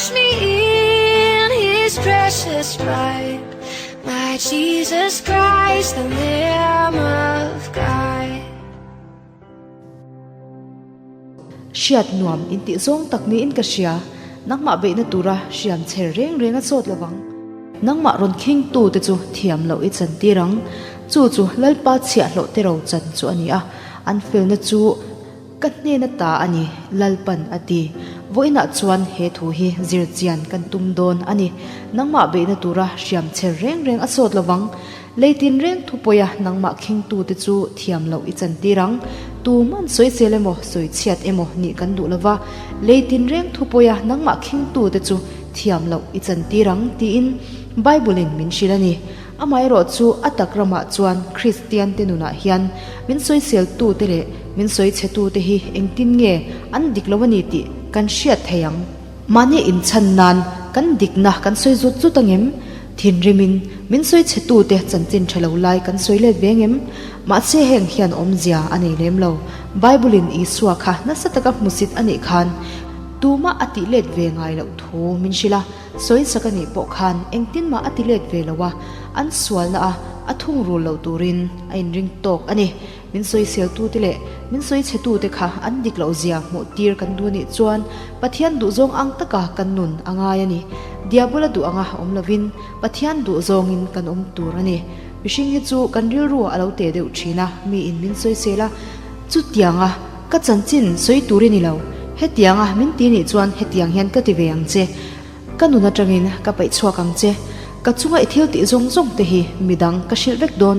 Wash me in his precious blood. My Jesus Christ, the Lamb of God. Hriat nuam intih zawng tak niin ka hria. Nangmah beihna tura hriam chher reng reng a sawt lovang. Nangmah rawn khingtu te chu thiam loh i chantir ang. Chu chu Lalpa chhiahhlawh te ro chan chu a ni a, an felna chu ka hnena ta a ni, Lalpan a ti. Vawiinah chuan he thu hi zir chian kan tum dawn a ni. Nangmah beihna tura hriam chher reng reng a sawt lovang. Lei tinreng thupawia nangmah khingtute chu thiam loh i chantir ang. Tuman sawisel emaw, sawichhiat emaw nih kan duh lova, lei tinreng thupawia nangmah khingtute chu thiam loh i chantir ang tiin Bible-in min hrilh a ni. Amaherawh chu a tak ramah chuan Kristiante nunah hian min sawiseltute leh min sawichhetute hi engtin nge an dik lo a ni tih kan hriat thei ang. Mahni inchhan nan kan dikna kan sawi zut zut angem? Thinrimin min sawi chhetute chanchin tha lo lai kan sawi let ve angem? Mahse heng hian awmzia a nei lem lo. Bible-in Isua kha nasa taka hmusit a nih khan tumah a tih let ve ngai loh thu min hrilh a, sawisak a nih pawh khan engtin mah a ti let ve lo a, an sualna a a thungrul lo turin a inring tawk a ni. Min sawiseltute leh min sawichhetute kha an dik loh zia hmuh tir kan duh anih chuan Pathian duhzawng ang taka kan nun a ngai a ni. Diabola duh anga awm lovin Pathian duhzawngin kan awm tur a ni. Mihring hi chu kan rilru a lo teh deuh thin a, miin min sawisel a, chutianga ka chanchin sawi tur i ni lo, hetianga min ti nih chuan hetiang hian ka ti ve ang che, ka nun atangin ka paih chhuak ang che, ka chunga i thil tih zawng zawng te hi midang ka hrilh vek dawn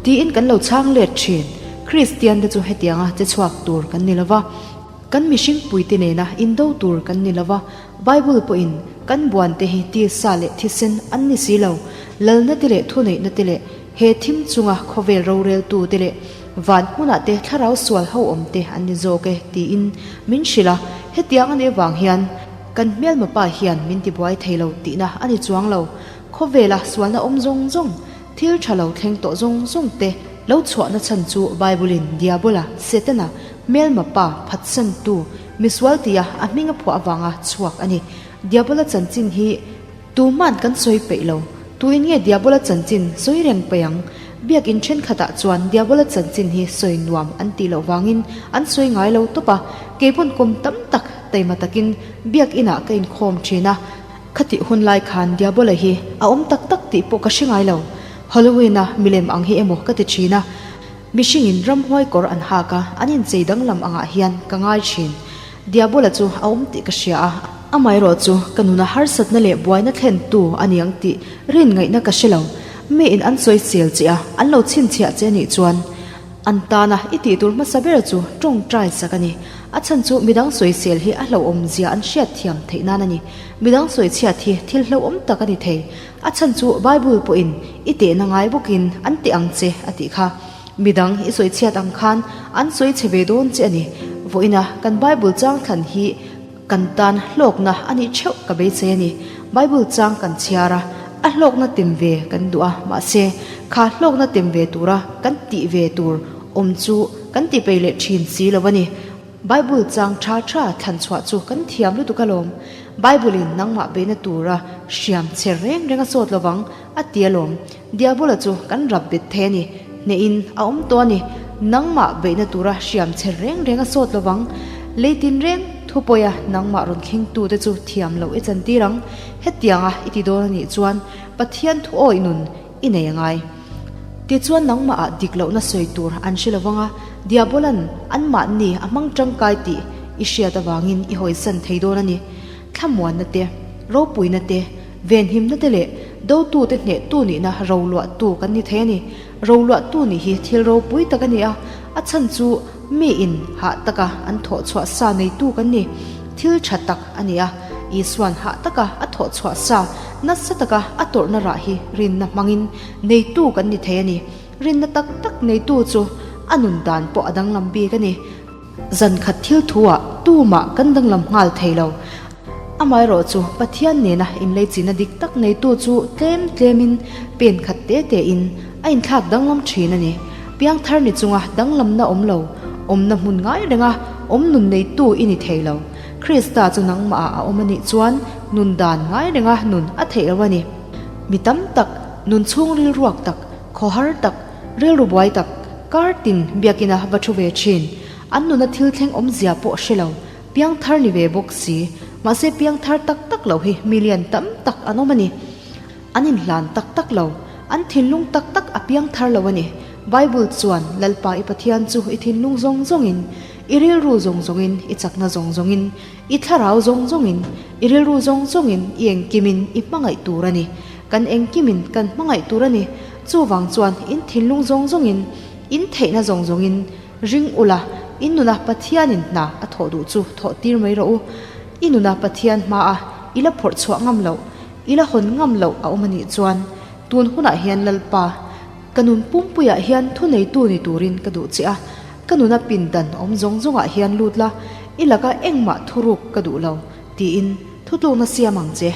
tiin kan lo chhang let thin. Kristian te chu hetianga che chhuak tur kan ni lova, kan mihring puite nena indo tur kan ni lova, Bible pawhin kan buan te hi tisa leh thisen an ni si lo, lalna te leh thuneihna te leh he thim chunga khawvel roreltu te leh van hmunah te thlarau sual ho awm te an ni zawk e tiin min hrilh a, hetiang a nih avang hian Kan hmelma pa hian min tibuai thei lo tihna a ni chuang lo. Khawvela sualna awm zawng zawng, thil tha lo thleng tawh zawng zawng te lo chhuahna chhan chu Bible-in Diabola, Setana, hmelma pa, phatsantu, misual tia a hming a phuah avanga chhuak a ni. Diabola chanchin hi tuman kan sawi peih lo. Tuin nge Diabola chanchin sawi reng peih ang? Biakin thenkhatah chuan Diabola chanchin hi sawi nuam an tih loh vangin an sawi ngai lo tawp a, keipawn kum tam tak taima takin biakinah ka inkhawm thin a, khatih hun lai khan Diabola hi a awm tak tak tih pawh ka hre ngai lo. Halloween-a milem ang hi emaw ka ti thin a, mihringin ramhuai kawr an hak a, an inchei danglam angah hian ka ngai thin. Diabola chu a awm tih ka hria a, amaherawh chu ka nuna harsatna leh buaina thlentu a ni ang tih rin ngaihna ka hre lo. Miin an sawi sel che a, an lo chhinchhiah che a nih chuan an tana i tih tur hmasa ber chu tawngtai sak a ni. A chhan chu midang sawisel hi a hlauhawm zia an hriat thiam theih nan a ni. Midang sawichhiat hi thil hlauhawm tak a ni thei. A chhan chu Bible pawhin i tehna ngai bawkin an teh ang che a tih kha. Midang i sawichhiat ang khan an sawi chhe ve dawn che a ni. Vawiina kan Bible chang thlan hi kan tan hlawkna a nih theuh ka beisei a ni. Bible chang kan chhiar a, a hlawkna tem ve kan duh a, mahse kha hlawkna tem ve tura kan tih ve tur awm chu kan ti peih leh thin si lo a ni. Bible chang tha tha thlan chhuah chu kan thiam lutuk alawm. Bible-in nangmah beihna tura hriam che reng reng a sawt lovang a ti alawm. Diabola chu kan rap bet thei a ni. Hnehin a awm tawh a ni. Nangmah beihna tura hriam che reng reng a sawt lovang. Lei tinreng thupawia nangmah rawn thlengtute chu thiam loh i chantir ang. Hetianga i ti dawn a nih chuan Pathian thu awih nun i nei a ngai. Tichuan nangmahah dik lohna sawi tur an hre lovang a, Diabolan anmahni a hmang tangkai tih i hriat avangin i hawisan thei dawn a ni. Thlamuanna te, ropuina te, venhimna te leh dotute hnehtu nihna roluahtu kan ni thei a ni. Roluahtu nih hi thil ropui tak a ni a, a chhan chu miin hah taka an thawh chhuah sa neitu kan ni. Thil tha tak a ni a, Isuan hah taka a thawh chhuah sa nasa taka a tawrhna rah hi rinna hmangin neitu kan ni thei a ni. Rinna tak tak neitu chu a nun dan pawh a danglam bik a ni. Zan khat thil thu ah tumah kan danglam nghal thei lo. Amaherawh chu Pathian nena inleichina dik tak neitu chu tlem tlemin pen khat te te in a inthlak danglam thin a ni. Piangthar ni chunga danglamna awm lo, awmna hmun ngai renga awm nun neitu i ni thei lo. Krista chu nangmahah a awm a nih chuan nun dan ngai renga nun a theih lo a ni. Mi tam tak, nun chhungril ruak tak, khawhar tak, rilru buai tak, kar tin biakina va thu ve thin. An nuna thil thleng awmzia pawh hre lo, piangthar ni ve bawk si. Mahse piangthar tak tak lo hi mi lian tam tak an awm a ni. An inhlan tak tak lo, an thinlung tak tak a piangthar lo a ni. Bible chuan Lalpa i Pathian chu i thinlung zawng zawngin, i rilru zawng zawngin, i chakna zawng zawngin, i thlarau zawng zawngin, i rilru zawng zawngin, i engkimin i hmangaih tur a ni. Kan engkimin kan hmangaih tur a ni. Chuvang chuan in thinlung zawng zawngin, in theihna zawng zawngin ring ula, in nuna Pathianin hna a thawh duh chu thawh tir mai rawh u. I nuna Pathian hmaa i la phawrh chhuah ngam loh, i la hawn ngam loh a awm a nih chuan tun hunah hian Lalpa, ka nun pumpuiah hian thuneitu ni turin ka duh che a, ka nuna pindan awm zawng zawngah hian lut la, i laka engmah thuruk ka duh lo, tiin thutlukna siam ang che.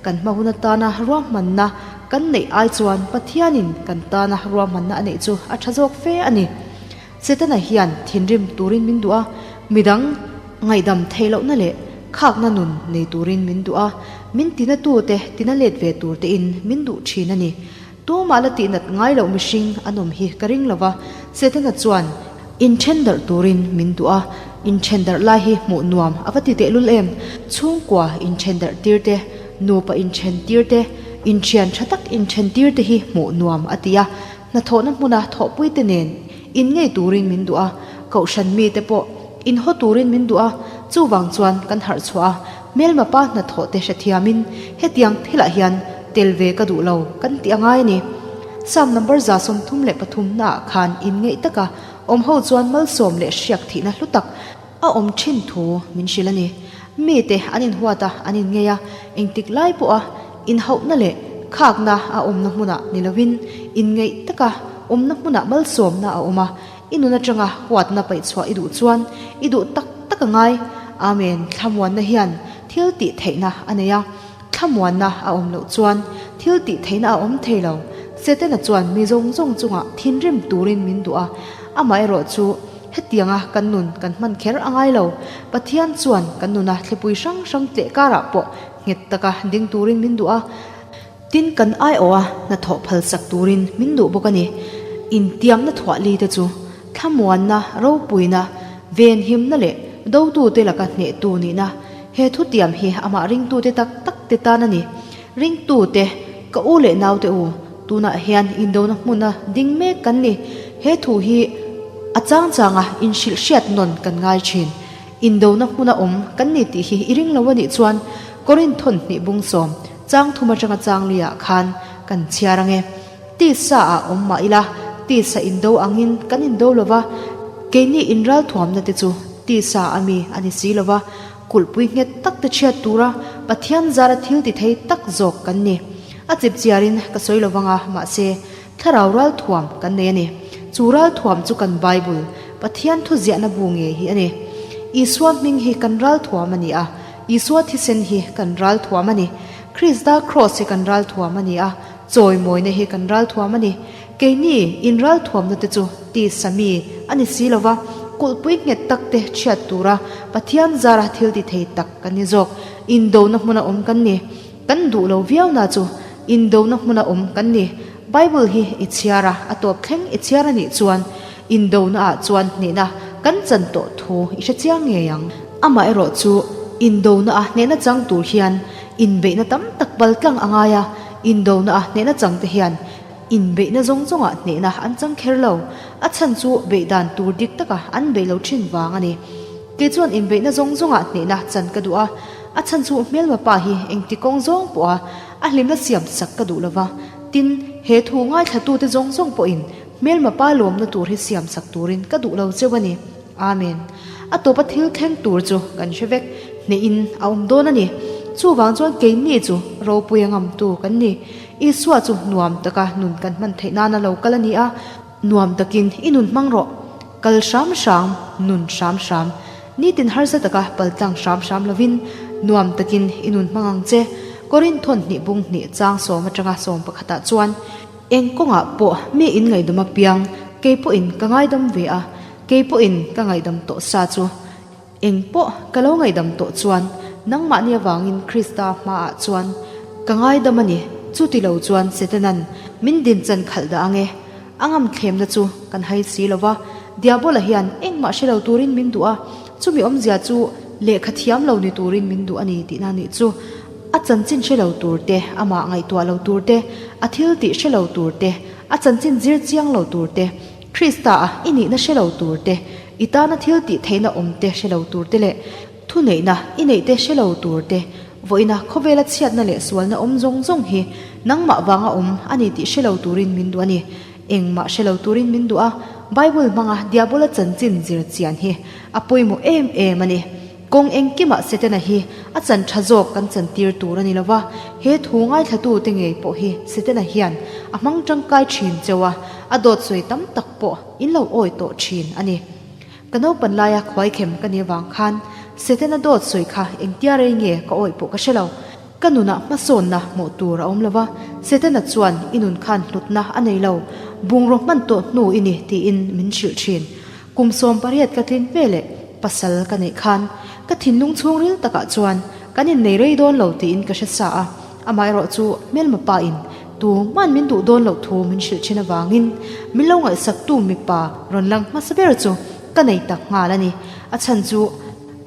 Kan hma hun atana ruahmanna kan neih ai chuan Pathianin kan tana ruahmanna a neih chu a tha zawk fe a ni. Setana hian thinrim turin min duh a, midang ngaihdam theih lohna leh khakna nun nei turin min duh a, min tinatute tina let ve tur tein min duh thin a ni. Tumah la tihnat ngai loh mihring an awm hi ka ring lo va, Setana chuan inthen darh turin min duh a, inthen darh lai hi hmuh nuam a va ti tehlul em? Chhungkua inthen darh tir te, nupa inthen tir te, inthian tha tak inthen tir te hi hmuh nuam a ti a, hnathawhna hmuna thawhpui te nen in ngei turin min duh a, kohhran mite pawh inhaw turin min duh a, chuvang chuan kan harh chhuah a, Hmelma pa hnathawh te hrethiamin hetiang thilah hian tel ve ka duh lo kan tih a ngai a ni. Psalm number 133 naah khan in ngeih taka awm ho chuan malsawm leh hriak thihna hlu tak a awm thin thu min hrilh a ni. Mite an inhuat a, an inngei a, engtik lai pawha inhauhna leh khakna a awmna hmunah ni lovin inngeih taka awmna hmunah malsawmna a awm a, I nun atanga huatna paihchhuah i duh chuan i duh tak tak a ngai. Amen. Thlamuanna hian thil tih theihna a nei a, thlamuanna a awm loh chuan thil tih theihna a awm thei lo. Setana chuan mi zawng zawng chungah thinrim turin min duh a, amaherawh chu hetianga kan nun kan hman kher a ngai lo. Pathian chuan kan nuna thlipui hrang hrang tleh karah pawh nghet taka ding turin min duh a. Tin, kan aiawha hnathawh phalsak turin min duh bawk a ni. Intiamna thuah li te chu thlamuanna, ropuina, venhimna leh dotute laka hnehtu nihna. He thutiam hi amah ringtute tak tak te tan a ni. Ringtute, ka u leh naute u, tunah hian indona hmuna ding mek kan ni. He thu hi a chang changa inhrilh hriat nawn kan ngai thin. Indona hmuna awm kan ni tih hi i ring lo a nih chuan Korinth thawn hnih bung sawm chang thum atanga chang liah khan kan chhiar ang e. Tisa ah awm mah ila, tisa indo angin kan indo lo va, keini inralthuamna te chu tisa a mi a ni si lo va, kulhpui nghet tak te chhiat tura Pathian zara thil ti thei tak zawk kan ni. A chip chiarin ka sawi lo vang a, mahse Thlarau ralthuam kan nei a ni. Chu ralthuam chu kan Bible, Pathian thuziahna bu ngei hi a ni. Isua hming hi kan ralthuam a ni a, Isua thisen hi kan ralthuam a ni. Krista Kraws hi kan ralthuam a ni a, chawimawina hi kan ralthuam a ni. Keini inralthuamna te chu tisa mi a ni si lova, kulhpui nghet tak te chhiat tura Pathian zara thil ti thei tak kan ni zawk. Indona hmuna awm kan ni. Kan duh lo viau na chu indona hmuna awm kan ni. Bible hi i chhiar a, a tawp thleng i chhiar a nih chuan indona ah chuan hnehna kan chan tawh thu i hre chiang ngei ang. Amaherawh chu indona a hnehna chang tur hian inbeihna tam tak pal tlang a ngai a, indona a hnehna chang te hian inbeihna zawng zawngah hnehna an chang kher lo. A chhan chu beih dan tur dik taka an beih lo thin vang a ni. Kei chuan inbeihna zawng zawngah hnehna chan ka duh a, A chhan chu hmelma pa hi engti kawng zawng pawha a hlimna siam sak ka duh lova, tin, he thu ngaithlatute zawng zawng pawhin hmelma pa lawmna tur hi siam sak turin ka duh lo cheu a ni. Amen. A tawpa thil thleng tur chu kan hre vek, hnehin a awm dawn a ni. Chuvang chuan keini chu ropui a ngamtu kan ni. Isua chu nuam taka nun kan hman theih nana lo kal a ni a. Nuam takin i nun hmang rawh. Kal hram hram, nun hram hram. Nitin harsa taka paltlang hram hram lovin nuam takin i nun hmang ang che. Korinth thawn hnih bung hnih chang sawm atanga sawm pakhatah chuan, Eng kawngah pawh mi in ngaihdam apiang, kei pawhin ka ngaidam ve a, kei pawhin ka ngaihdam tawh sa chu. Eng pawh ka lo ngaihdam tawh chuan nangmahni avangin Krista hmaah chuan ka ngaidam a ni. Chuti lo chuan Setanan min dinchan khalh dah ang e. A ngamthlemna chu kan hai si lo va, Diabola hian engmah hre lo turin min duh a, chumi awmzia chu lehkha thiam lo ni turin min duh a ni tihna nih chu. A chanchin hre lo tur te, amah ngaihtuah lo tur te, a thil tih hre lo tur te, a chanchin zir chiang lo tur te, Krista a i nihna hre lo tur te, i tana thil tih theihna awm te hre lo tur te leh thuneihna i neih te hre lo tur te, vawiina khawvela chhiatna leh sualna awm zawng zawng hi nangmah vanga awm a ni tih hre lo turin min duh a ni. Engmah hre lo turin min duh a, Bible hmanga Diabola chanchin zir chian hi a pawimawh em em a ni. Kawng engkimah Setana hi a chan tha zawk kan chantir tur a ni lo va, he thu ngaithlatute ngei pawh hi Setana hian a hmang tangkai thin cheu a, a dawt sawi tam tak pawh in lo awi tawh thin a ni. Ka naupan laia khuaikhem ka nih avang khan Setana dawt sawi kha engtia rei nge ka awi pawh ka hre lo. Ka nunah hmasawnna hmuh tur a awm lo va, Setana chuan i nun khan hlutna a nei lo, bungraw hman tawh hnu i ni tiin min hrilh thin. Kum 18 ka tlin ve leh pasal ka neih khan ka thinlung chhungril takah chuan kan innei rei dawn lo tiin ka hre sa a, amaherawh chu hmelma pa in tu hman min duh dawn loh thu min hrilh thin avangin min lo ngaihsaktu mipa rawn lang hmasa ber chu ka nei tak nghal a ni. A chhan chu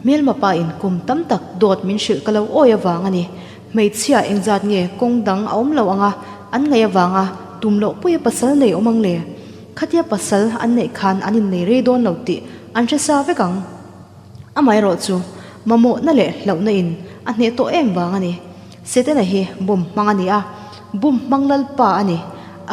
hmelma pa in kum tam tak dawt min hrilh ka lo awi avang a ni. Hmeichhia engzat nge kawng dang a awm lo anga an ngaih avanga tum loh puia pasal nei awm ang le? Khatia pasal an neih khan an innei rei dawn lo tih an hre sa vek ang. Amaherawh chu mamawhna leh hlauhna in a hneh tawh em vang a ni. Setana hi bum hmang a ni a, bum hmang lalpa a ni.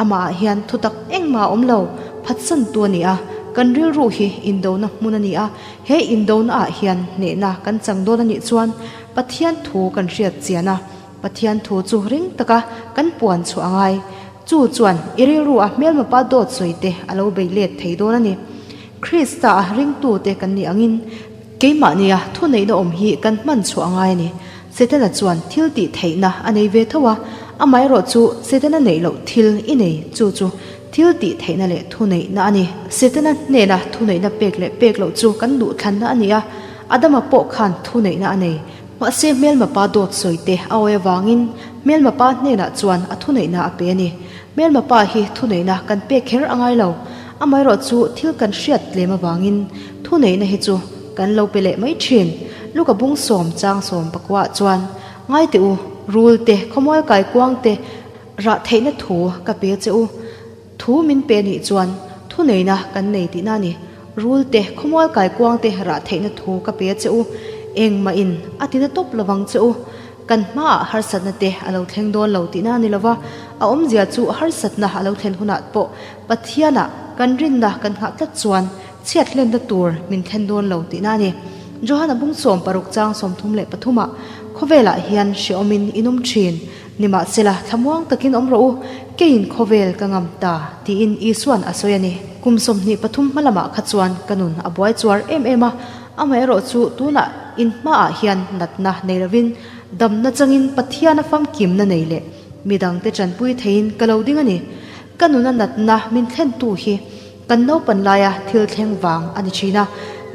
Amah ah hian thutak engmah a awm lo, phatsantu a ni a, kan rilru hi indona hmun a ni a, he indona ah hian hnehna kan chang dawn a nih chuan Pathian thu kan hriat chian a, Pathian thu chu ring taka kan puan chhuah a ngai. Chu chuan i rilru a hmelmapa dawt sawi te a lo bei let thei dawn a ni. Krista a ringtute kan nih angin keimahnia thuneihna awm hi kan hman chhuah a ngai a ni. Setana chuan thil tih theihna a nei ve tho a, amaherawh chu Setana neih loh thil i nei chu chu thil tih theihna leh thuneihna a ni. Setana hnena thuneihna pek leh pek loh chu kan duhthlanna a ni a, Adama pawh khan thuneihna a nei. Mahse hmelmapa dawt sawi te a awi avangin hmelmapa hnenah chuan a thuneihna a pe a ni. Hmelmapa hi thuneihna kan pek kher a ngai lo. Amaherawh chu thil kan hriat tlem avangin thuneihna hi chu kan lo pe leh mai thin. Luka bung sawm chang 19 ah chuan, Ngai teh u, rul te, khawmual kaikuang te rah theihna thu ka pe che u. Thu min pe nih chuan thuneihna kan nei tihna a ni. Rul te, khawmual kaikuang te rah theihna thu ka pe a che u. Engmah in a tina tawp lovang che u. Kan hmaah harsatna te a lo thleng dawn lo tihna a ni lova, a awmzia chu harsatna a lo thlen hunah pawh Pathianah kan rinna kan nghah tlat chuan chhiat hlenna tur min thlen dawn lo tihna a ni. Johana bung 60 chang 33 ah khawvelah hian hrehawmin in awm thin. Nimahsela, thlamuang takin awm rawh u, keiin khawvel ka ngam ta, tiin Isua'n a sawi a ni. Kum 23 hma lamah kha chuan ka nun a buai chuar em em a, amaherawh chu tunah in hmaah hian natna nei lovin damna changin Pathiana famkimna nei leh midangte tanpui theiin ka lo ding a ni. Ka nuna natna min thlentu hi kan naupan laia thil thleng vang a ni thin a,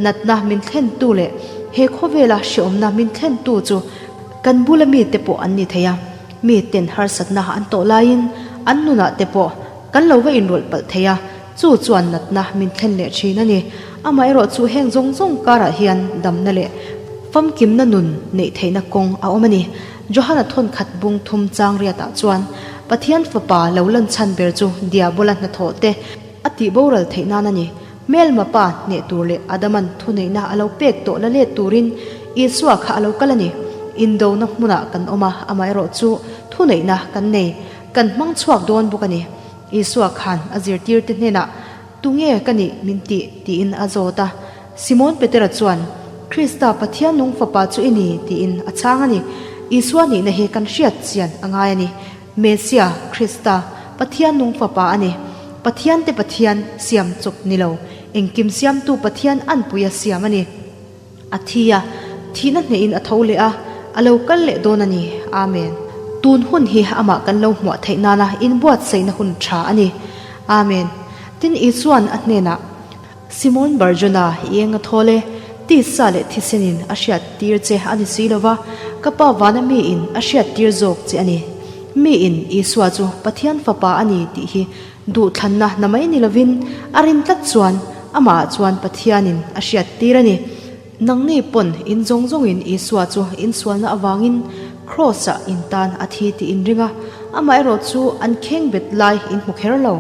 natna min thlentu leh he khawvela hreawmna min thlentu chu kan bula mite pawh an ni thei a, miten harsatna an tawh laiin an nunah te pawh kan lo va inrawlh palh thei a, chu chuan natna min thlen leh thin a ni. Amaherawh chu heng zawng zawng karah hian damna leh famkimna nun neih theihna kawng a awm a ni. Johana thawnkhat bung thum chang riatah chuan Pathian fapa lo lan chhan ber chu Diabola hnathawh te a tih boral theih nan a ni. Hmelma pa hneh tur leh Adaman thuneihna a lo pek tawh la let turin Isua kha a lo kal a ni. Indona hmunah kan awm a, amaherawh chu thuneihna kan nei, kan hmang chhuak dawn bawk a ni. Isua khan a zirtirte hnenah, Tunge ka nih min tih? tiin a zawt a. Simon Petera chuan, Krista Pathian nung fapa chu i ni, tiin a chhang a ni. Isua nihna hi kan hriat chian a ngai a ni. Mesia, Krista, Pathian nung fapa a ni. Pathian te Pathian siam chawp ni lo, engkim siamtu Pathian anpuia siam a ni. A thi a, thihna hnehin a tho leh a, a lo kal leh dawn a ni. Amen. Tun hun hi amah kan lo hmuah theih nana inbuatsaihna hun tha a ni. Amen. Tin Isua'n a hnenah, Simon Barjona, i eng a thawl e. Tisa leh thisenin a hriattir che a ni si lova, ka Pa vana miin a hriattir zawk che a ni. Miin Isua chu Pathian Fapa a ni tih hi duhthlanna na mai ni lovin a rin tlat chuan amahah chuan Pathianin a hriattir a ni. Nangni pawn in zawng zawngin Isua chu insualna avangin Kraws-ah in tan a thi tih in ring a, amaherawh chu an khengbet lai in hmu kher lo.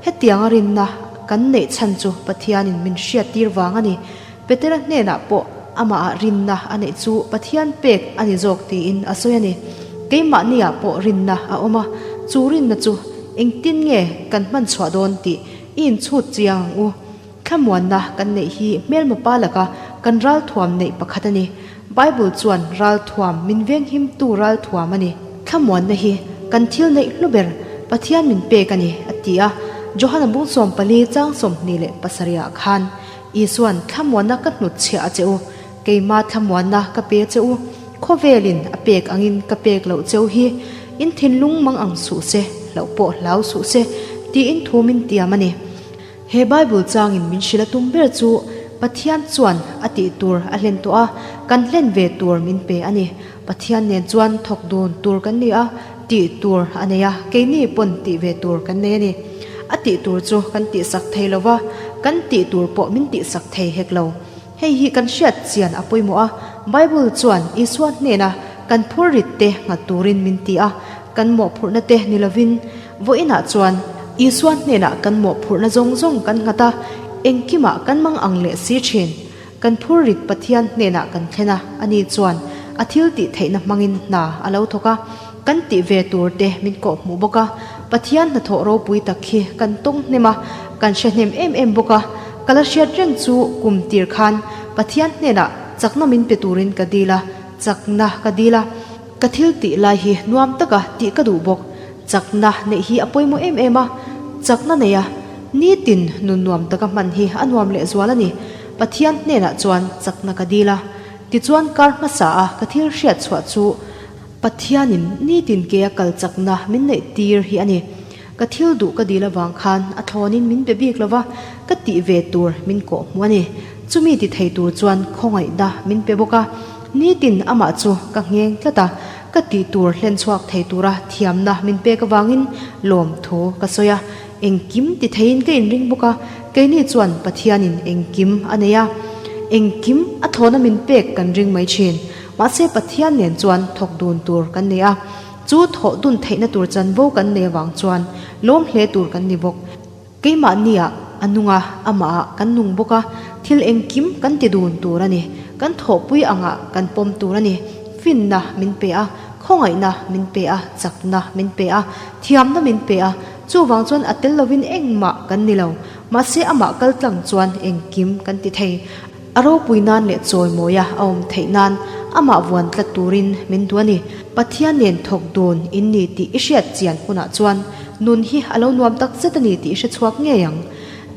Hetianga rinna kan neih chhan chu Pathianin min hriattir vang a ni. Petera hnenah pawh amahah rinna a neih chu Pathian pek a ni zawk tiin a sawi a ni. Keimahniah pawh rinna a awm a, chu rinna chu engtin nge kan hman chhuah dawn tih i inchhut chiang ang u. Thlamuanna kan neih hi hmelma pa laka kan ralthuam neih pakhat a ni. Bible chuan ralthuam min venghimtu ralthuam a ni. Thlamuanna hi kan thil neih hlu ber Pathian min pek a ni, a ti a. Johana bung 14 chang 27 ah khan Isuan thlamuanna ka hnutchhiah a che u, keima thlamuanna ka pe che u, khawvelin a pek angin ka pek loh cheu hi in thinlung mang ang suh se, hlauh pawh hlau suh se, tiin thu min tiam a ni. He Bible changin min hrilh a tum ber chu Pathian chuan a tih tur a hlen tawh a, kan hlen ve tur min pe a ni. Pathian nen chuan thawk dun tur kan ni a, tih tur a nei a, keini pawn tih ve tur kan nei a ni. A tih tur chu kan tihsak thei lo va, kan tih tur pawh min tihsak thei hek lo. Hei hi kan hriat chian a pawimawh a, Bible chuan Isua hnena kan phurrit te nghat turin min ti a, kan mawhphurhna te ni lovin vawiinah chuan Isua hnenah kan mawhphurhna zawng zawng kan nghat a, engkimah kan mang ang leh si thin. Kan phurrit Pathian hnenah kan thlen a, ani chuan a thil tih theihna hmangin hna a lo thawk a, kan tih ve tur te min kawhhmuh bawk a, Pathian hnathawh ropui tak hi kan tawng hnem a, kan hre hnem em em bawk a, ka la hriat reng chu kum tir khan Pathian hnenah chakna min pe turin ka dil a, chakna ka dil a, ka thil tih lai hi nuam taka tih ka duh bawk, chakna neih hi a pawimawh em em a, chakna neia nitin nun nuam taka hman hi a nuam lehzual a ni, Pathian hnenah chuan chakna ka dil a, tichuan kar hmasa a ka thil hriat chhuah chu Pathianin nitin ke a kal chakna min neih tir hi a ni. Ka thil duh ka dil avang khan a thlawnin min be bik lova, ka tih ve tur min kawh hmu a ni. Chumi ti thei tur chuan khawngaihna min pe bawk a, nitin amah chu ka ngheng tlat a, ka tih tur hlen chhuak thei tura thiamna min pek avangin lawmthu ka sawi a. Engkim ti theiin ka inring bawk a, keini chuan Pathianin engkim a nei a, engkim a thlawna min pek kan ring mai thin. Mahse Pathian nen chuan thawk dun tur kan nei a, chu thawh dun theihna tur chanvo kan nei avang chuan lawm hle tur kan ni bawk. Keimahniah a nung a, amahah kan nung bawk a, thil engkim kan ti dun tur a ni. Kan thawhpui angah kan pawm tur a ni. Finna min pe a, khawngaihna min pe a, chakna min pe a, thiamna min pe a, chuvang chuan a tel lovin engmah kan ni lo. Mahse amah kal tlang chuan engkim kan ti thei. A ropui nan leh chawimawia a awm theih nan amah vuan tlat turin min duh a ni. Pathian nen thawk dun in ni tih i hriat chian hunah chuan nun hi a lo nuam tak zet a ni tih i hre chhuak ngei ang.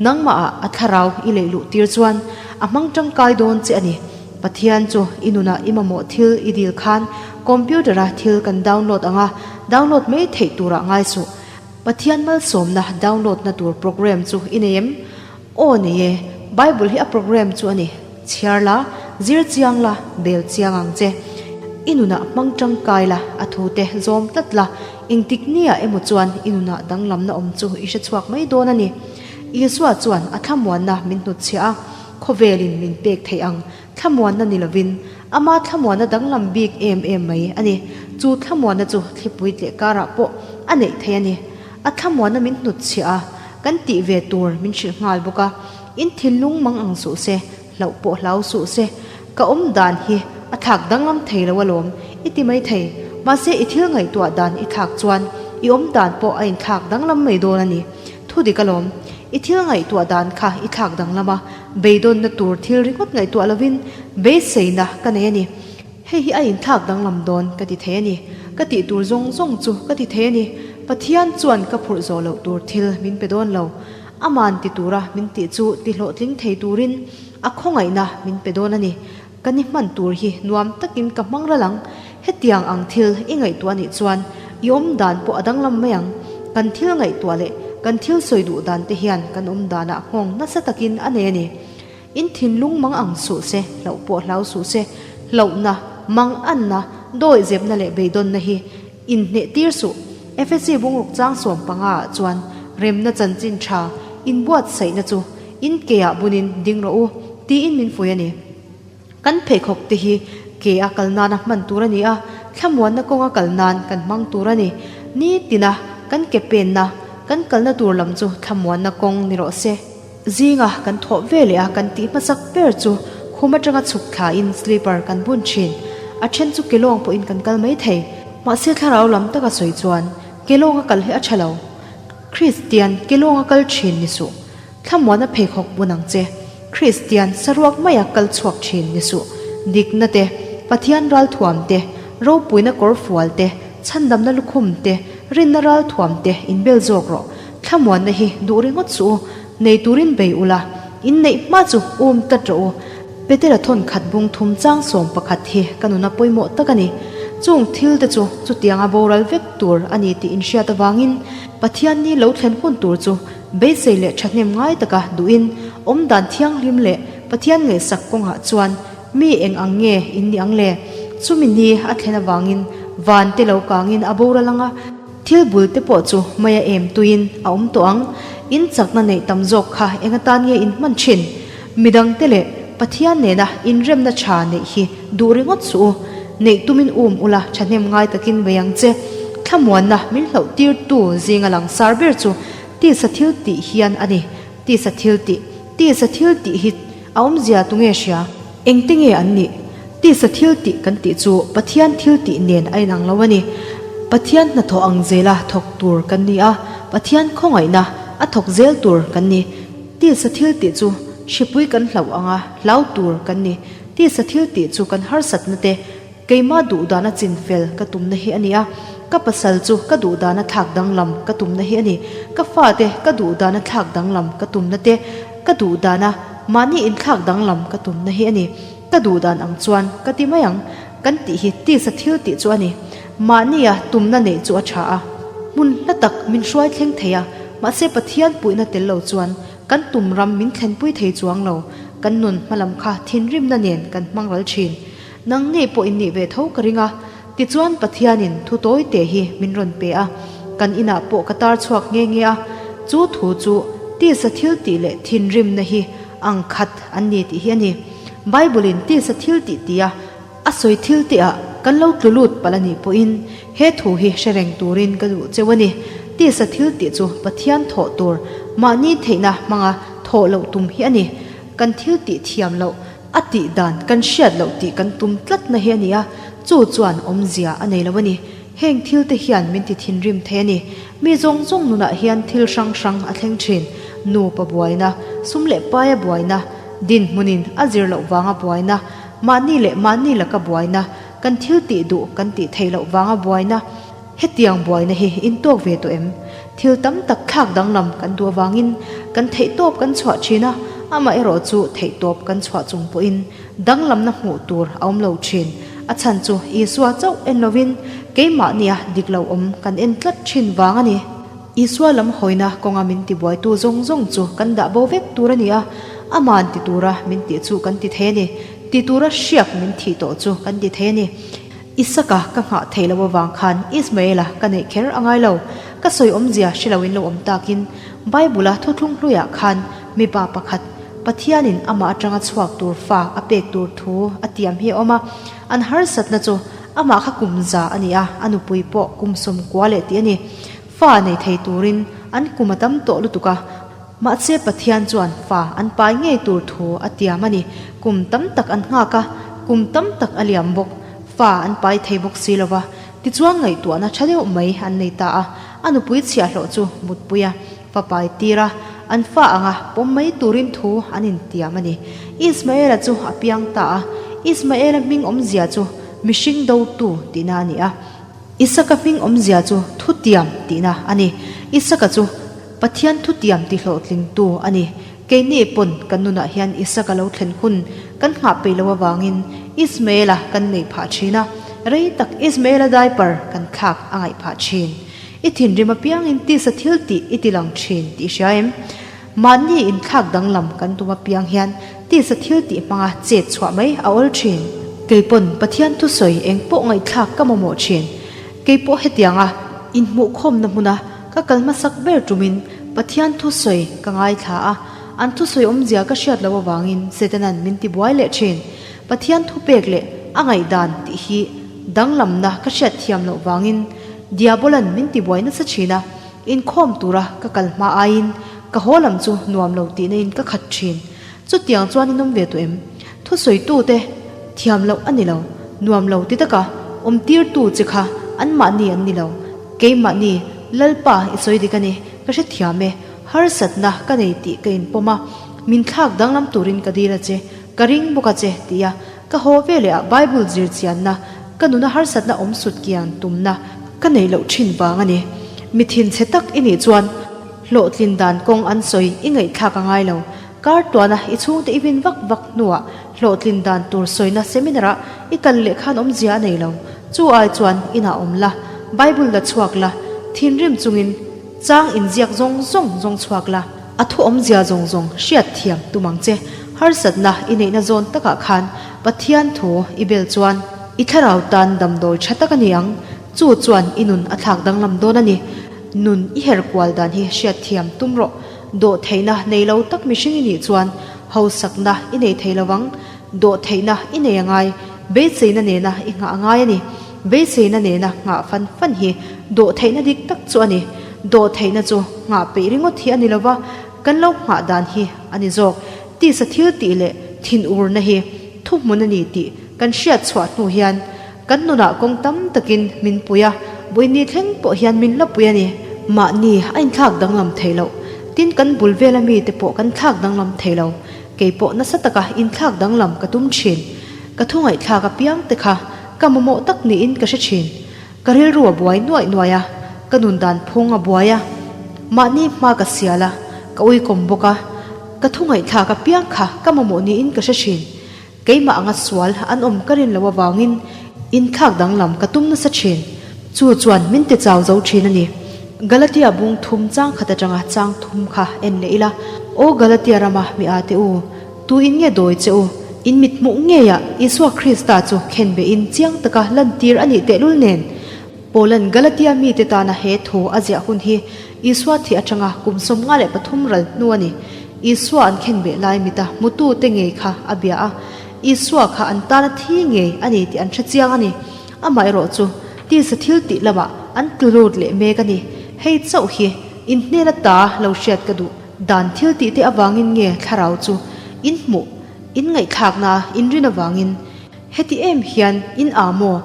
Nangmahah a thlarau i leih luh tir chuan a hmang tangkai dawn che a ni. Pathian chu i nunah i mamawh thil i dil khan computer-a thil kan download ang a, download mai theih turah ngai suh. Pathian malsawmna download na tur program chu i nei em? Aw nei e, Bible hi a program chu a ni. Chhiar la, zir chiang la, bel chiang ang che. I nunah hmang tangkai la, a thu te zawm tlat la, engtik nia emaw chuan i nunah danglamna awm chu i hre chhuak mai dawn a ni. Isua chuan a thlamuanna min hnutchhiah a, khawvelin min pek theih ang Thlamuanna ni lovin, ama thlamuanna danglam bik em em mai a ni. Chu thlamuanna chu thlipui tleh karah pawh a neih thei a ni. A thlamuanna min hnutchhiah a, kan tih ve tur min hrilh nghal bawk a. In thinlung mang ang suh se, hlauh pawh hlau suh se. Ka awm dan hi a thlak danglam thei lo alawm, i ti mai thei. Mahse i thil ngaihtuah dan i thlak chuan i awm dan pawh a inthlak danglam mai dawn a ni. Thu dik alawm, i thil ngaihtuah dan kha i thlak danglam a, Beidawnna tur thil ringawt ngaihtuah lovin beiseina ka nei a ni. Hei hi a inthlak danglam dawn ka ti thei a ni. Ka tih tur zawng zawng chu ka ti thei a ni. Pathian chuan ka phurh zawh loh tur thil min pe dawn lo. Aman ti tura min tih chu ti hlawhtling thei turin a khawngaihna min pe dawn a ni. Ka ni hman tur hi nuam takin ka hmang ral ang. Hetiang ang thil i ngaihtuah anih chuan i awm dan pawh a danglam mai ang. Kan thil ngaihtuah leh kan thil sawi duh dan te hian kan awm danah nghawng nasa takin a nei a ni. In thinlung mang ang suh se, hlauh pawh hlau suh se. Hlauhna, mang anna, dawihzepna leh beidawnna hi inhneh tir suh. Efesi bungruk chang 15 ah chuan remna chanchin tha inbuatsaihna chu in ke ah bunin ding rawh u tiin min fuih a ni. Kan pheikhawk te hi ke a kal nana hman tur a ni a, thlamuanna kawnga kal nan kan hmang tur a ni. Nitina kan ke penna, kan kalna tur lam chu thlamuanna kawng ni rawh se. Zinga kan thawh ve leh a kan tih hmasak ber chu khum atanga chhuk thlain slipper kan bun thin. A then chu kelawng pawhin kan kal mai thei. Mahse thlarau lam taka sawi chuan kelawnga kal hi a tha lo. Kristian kelawnga kal thin ni suh. Thlamuana pheikhawk bun ang che. Kristian saruak maia kal chhuak thin ni suh. Dikna te, Pathian ralthuam te, ropuina kawrfual te, chhandamna lukhum te, rinna ralthuam te inbel zawk rawh. Thlamuanna hi duh ringawt suh u, nei turin bei ula, in neih hma chu um tlat rawh u. Petera thawn khat bung thum chang 11 hi ka nuna pawimawh tak a ni. Chung thil te chu chutianga boral vek tur a ni tih inhriat avangin Pathian ni lo thlen hun tur chu beisei leh thahnem ngai taka duhin awmdan thianghlim leh Pathian ngaihsak kawngah chuan mi eng ang nge in ni ang le? Chumi ni a thlen avangin van te lo kangin a boral anga, Thil bul te pawh chu maia em tuiin a awm tawh ang. In chakna neih tam zawk kha eng atan nge in hman thin? Midang te leh Pathian nena inremna tha neih hi duh ringawt suh u. Neih tumin um ula thahnem ngai takin bei ang che. Thlamuanna min hlauh tirtu zinga langsar ber chu tisa thil tih hian a ni. Tisa thil tih. Tisa thil tih hi a awmzia tunge hria? Engte nge an nih? Tisa thil tih kan tih chu Pathian thil tih nen a inang lo a ni. Pathian hnathawh ang zela thawk tur kan ni a, Pathian khawngaihna a thawk zel tur kan ni. Tisa thil tih chu hripui kan hlauh anga hlau tur kan ni. Tisa thil tih chu kan harsatna te Keimah duhdana chinfel ka tumna hi a ni a, ka pasal chu ka duhdana thlak danglam ka tumna hi a ni. Ka fate ka duhdana thlak danglam ka tumna te, ka duhdana mahni inthlak danglam ka tumna hi a ni. Ka duhdan ang chuan ka ti mai ang kan tih hi tisa thil tih chu a ni. Mahnia tumna neih chu a tha a, hmun hla tak min hruai thleng thei a, mahse Pathian puihna tel lo chuan kan tum ram min thlenpui thei chuang lo. Kan nun hmalam kha thinrimna nen kan hmang ral thin. Nang ngei pawh in nih ve tho ka ring a, tichuan Pathianin thu tawi te hi min rawn pe a, kan inah pawh ka tar chhuak nghe nghe a, chu thu chu tisa thil tih leh thinrimna hi ang khat an ni tih hi a ni. Bible in tisa thil tih tia a sawi thil te ah kan lo tlu lut palh a nih pawhin he thu hi hre reng turin ka duh cheu a ni. Tisa thil tih chu Pathian thawh tur mahni theihna hmanga thawh loh tum hi a ni. Kan thil tih thiam loh A tih dan kan hriat loh tih kan tum tlatna hi a ni a, chu chuan awmzia a nei lo a ni. Heng thil te hian min ti thinrim thei a ni. Mi zawng zawng nunah hian thil hrang hrang a thleng thin. Nupa buaina, sum leh paia buaina, dinhmunin a zir loh vanga buaina, mahni leh mahni laka buaina, kan thil tih duh kan tih theih loh vanga buaina. Hetiang buaina hi in tawk ve tawh em? Thil tam tak thlak danglam kan duh avangin kan theihtawp kan chhuah thin a, amaherawh chu theihtawp kan chhuah chung pawhin danglamna hmuh tur a awm lo thin. A chhan chu Isua chauh en lovin keimahnia dik lo awm kan en tlat thin vang a ni. Isua lam hawina kawnga min tibuaitu zawng zawng chu kan dah bo vek tur a ni a, ama'n ti tura min tih chu kan ti thei a ni, ti tura hriak min thih tawh chu kan ti thei a ni. Isaka ka nghah theih loh avang khan Ismaela ka neih kher a ngai lo. Ka sawi awmzia hre loin lo awm takin Bible-a thuthlung hluiah khan mipa pakhat Pathianin amah atanga chhuak tur fa a pek tur thu a tiam hi a awm a. An harsatna chu amah kha kum za a ni a, a nupui pawh kum 90 leh tih a ni. Fa nei thei turin an kum a tam tawh lutuk a. Mahse Pathian chuan fa an pai ngei tur thu a tiam a ni. Kum tam tak an nghak a, kum tam tak a liam bawk. Fa an pai thei bawk si lo va, tichuan ngaihtuahna tha deuh mai an nei ta a. A nupui chhiahhlawh chu mutpui a, fa pai tir a, an fa anga pawm mai turin thu an intiam a ni. Ismaela chu a piang ta a, Ismaela hming awmzia chu mihring dotu tihna a ni a. Isaka hming awmzia chu thutiam tihna a ni. Isaka chu Pathian thutiam tihlawhtlingtu a ni. Keini pawn kan nunah hian Isaka lo thlen hun kan nghah peih loh avangin Ismaela kan neih phah thin a, rei tak Ismaela diaper kan thlak a ngaih phah thin. I thinrim apiangin tisa thil tih i ti lang thin tih i hria em? Mahni inthlak danglam kan tum apiang hian. Tisa thil tih hmanga chet chhuah mai a awl thin. Keipawn Pathian thusawi eng pawh ngaihthlak ka mamawh thin. Keipawh hetianga inhmuhkhawmna hmuna ka kal hmasak ber tumin Pathian thusawi ka ngaithla a, an thusawi awmzia ka hriat loh avangin Setanan min tibuai leh thin. Pathian thupek leh a ngaihdan tih hi danglamna ka hriat thiam loh vangin Diabolan min tibuai nasa thin a, inkhawm tura ka kal hma aiin ka haw lam chu nuam lo tihna in ka khat thin. Chutiang chuan in awm ve tawh em? Thusawitute thiam loh a ni lo, nuam lo ti taka awmtirtu che kha anmahni an ni lo. Keimahni Lalpa i sawi dik a ni, ka hrethiam e, harsatna ka nei tih ka inpawm a, min thlak danglam turin ka dil a che, ka ring bawk a che ti a, ka haw veleh ah Bible zir chianna, ka nuna harsatna awm sut kian tumna ka neih loh thin vang a ni. Mi thinchhe tak i nih chuan hlawhtlin dan kawng an sawi i ngaihthlak a ngai lo. Kar tuana i chhungte i vin vak vak hnuah hlawhtlin dan tur sawina seminar ah i kal leh khan awmzia a nei lo. Chu ai chuan inah awm la, Bible la chhuak la, thinrim chungin chang inziak zawng zawng zawng chhuak la, a thu awmzia zawng zawng hriat thiam tum ang che. Harsatna i neihna zawn takah khan Pathian thu i bel chuan i thlarau tan damdawi tha tak a ni ang. Chu chuan i nun a thlak danglam dawn a ni. Nun i her kual dan hi hriat thiam tum rawh. Dawh theihna nei lo tak mihring i nih chuan hausakna i nei thei lo vang. Dawh theihna i nei a ngai. Beiseina nena i nghah a ngai a ni. Beiseina nena nghah fan fan hi dawh theihna dik tak chu a ni. Dawh theihna chu nghah peih ringawt hi a ni lo va, kan lo nghah dan hi a ni zawk. Tisa thil tih leh thinurna hi thuhmun a ni tih kan hriat chhuah hnu hian Kan nunah kawng tam takin min pui a, vawiini thleng pawh hian min la pui a ni. Mahni a inthlak danglam thei loh, tin kan bul vela mite pawh kan thlak danglam thei lo. Kei pawh nasa taka inthlak danglam ka tum thin. Ka thu ngaihthlak apiang te kha ka mamawh tak niin ka hre thin. Ka rilru a buai nuaih nuaih a, ka nun dan phung a buai a, mahni hma ka sial a, ka uikawm bawk a, ka thu ngaihthlak apiang kha ka mamawh niin ka hre thin. Keimah anga sual an awm ka rin loh avangin inthlak danglam ka tum nasa thin. Chu chuan min ti chau zo thin a ni. Galatia bung thum chang khat atanga chang thum kha en leh ila, Aw Galatia rama mi a te u, tu in nge dawi che u? In mit hmuh ngeiah Isua Krista chu khenbehin chiang taka lantir a nih tehlul nen. Paulan Galatia mite tana he thu a ziah hun hi Isua thih atanga kum 53 ral hnu a ni. Isua an khenbeh lai mita hmutute ngei kha a bia a, Isua kha an tana thi ngei a ni tih an hre chiang a ni. Amaherawh chu tisa thil tih lamah an tlu lut leh mek a ni. Hei chauh hi in hnen ata lo hriat ka duh dan thil tihte avangin nge thlarau chu in hmuh, in ngaihthlakna, in rin avangin heti em hian in aa maw?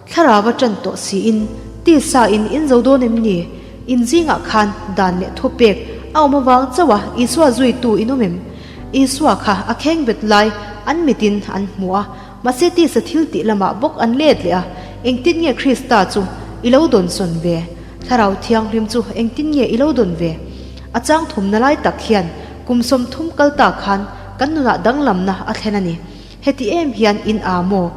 Thlarau a ṭan tawh siin tisa in in zo dawn em ni? In zingah khan dan leh thupek a awm avang chauh a Isua zuitu in awm em? Isua kha a kheng bet lai an mitin an hmu a, mahse tisa thil tih lamah bawk an let leh a, engtin nge Krista chu i lo dawnsawn ve? Thlarau Thianghlim chu engtin nge i lo dawn ve? A chang thumna lai tak hian kum 30 kal ta khan kan nunah danglamna a thlen a ni. Heti em hian in aa maw?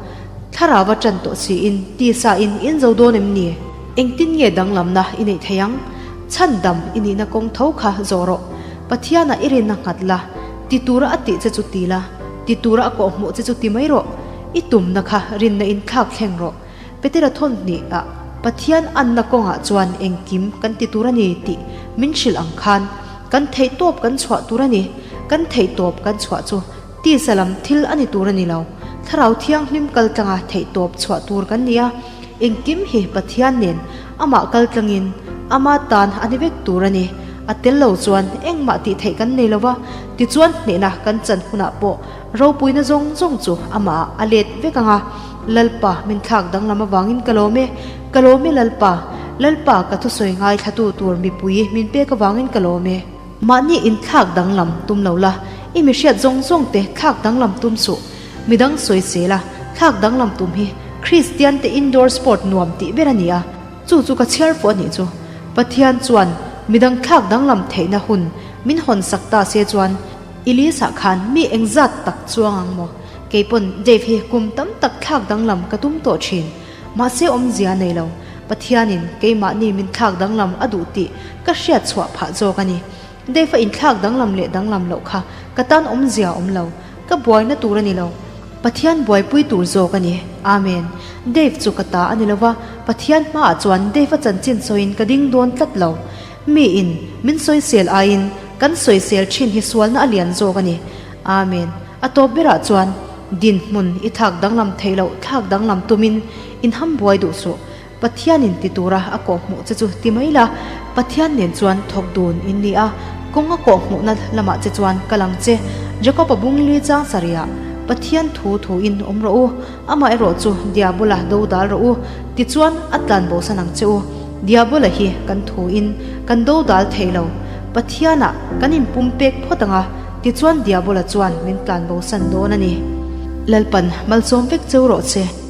Thlarau a ṭan tawh siin tisa in in zo dawn em ni? Engtin nge danglamna i neih thei ang? Chhandam i nihna kawng tho kha zawh rawh. Pathianah i rinna nghat la, ti tura a tih che chu ti la, ti tura a kawhhmuh che chu ti mai rawh. I tumna kha rinna in thlak thleng rawh. Petera thawn hnih ah Pathian anna kawngah chuan engkim kan ti tur a ni tih min hrilh ang khan kan theihtawp kan chhuah tur a ni. Kan theihtawp kan chhuah chu Tisa lam thil a ni tur a ni lo. Thlarau Thianghlim kaltlanga theihtawp chhuah tur kan ni a, engkim hi Pathian nen amah kaltlangin ama tan a ni vek tur a ni. A tel lo chuan engmah tih theih kan nei lo va, tichuan hnehna kan chan hunah pawh ropuina zawng zawng chu amahah a let vek ang a. Lalpa min thlak danglam avangin ka lawm e, ka lawm e Lalpa, Lalpa ka thusawi ngaithlatu tur mipui min pek avangin ka lawm e. Mahni inthlak danglam tum lo la, i mi hriat zawng zawng te thlak danglam tum suh. Midang sawi sel a, thlak danglam tum hi Kristian te indoor sport nuam tih ber a ni a, chu chu ka chhiar fuh a nih chu. Pathian chuan midang thlak danglam theihna hun min hawn sak ta se chuan Elisa khan mi engzat tak chuang ang maw? Keipawn Dave hi kum tam tak thlak danglam ka tum tawh thin. Mahse awmzia nei lo, Pathianin keimahni min thlak danglam a duh tih ka hriat chhuah phah zawk a ni. Dave-a inthlak danglam leh danglam loh kha ka tan awmzia awm lo. Ka buaina tur a ni lo. Pathian buaipui tur zawk a ni. Amen. Dave chu ka ta a ni lova, Pathian hmaah chuan Dave-a chanchin sawiin ka ding dawn tlat lo. Miin min sawisel aiin kan sawisel thin hi sualna a lian zawk a ni. Amen. A tawp berah chuan dinhmun i thlak danglam theih loh thlak danglam tumin inham buai duh suh. Pathianin ti tura a kawhhmuh che chu ti mai la, Pathian nen chuan thawk dun in ni a, kawng a kawhhmuhna lamah che chuan kal ang che. Jakob-a bungli chang sarihah, Pathian thu thuin awm rawh u, amaherawh chu Diabola do dal rawh u, tichuan a tlan bosan ang che u. Diabola hi kan thuin kan do dal thei lo, Pathianah kan inpumpek phawt ang a, tichuan Diabola chuan min tlan bosan dawn a ni. Lalpan malsawm vek cheu rawh che.